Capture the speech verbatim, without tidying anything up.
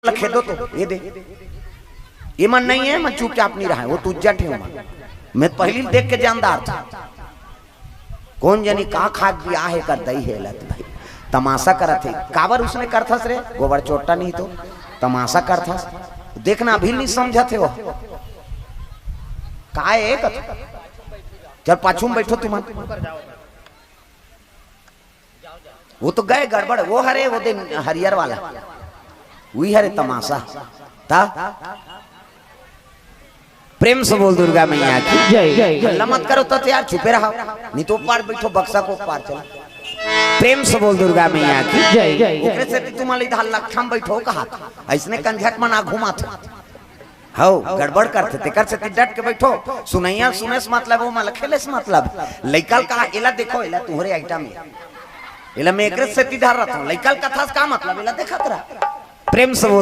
लखे दो तो ये दे। ये मन नहीं है, मन चुपचाप नहीं रहा है, वो तुज्जा ठेव मन। मैं पहली देख के जानदार था। कौन जनी का खाक दिया है कर दई है लत भाई। तमाशा करत है। काबर उसने करथस रे? गोबर चोट्टा नहीं तो तमाशा करथस। देखना अभी नहीं समझत है वो। का है कथ? चल पाछू में बैठो तुमन। वो तो गए गड़बड़, वो हरे वो दिन हरियर वाला, वही हरे तमाशा। ता प्रेम से बोल दुर्गा मैया की। जय जय हल्ला मत करो तो यार, चुपे रहो, नहीं तो पार बैठो, बक्सा को पार चला। प्रेम से बोल दुर्गा मैया की। जय जय ओकरे से तुम्हारे इधर लक्षम बैठो कहा, ऐसने कंझट मना घुमा था। हौ, गड़बड़ करथे, तेकर सेती डट के बैठो। सुनैया सुने से मतलब हो, मला खेले से मतलब। लइका ल कहा, एला देखो, एला तुहरे आइटम है। एला मैं एकरे सेती धर रहता हूँ। लइका ल कथा से का मतलब, एला देखत रहा। प्रेम से बोल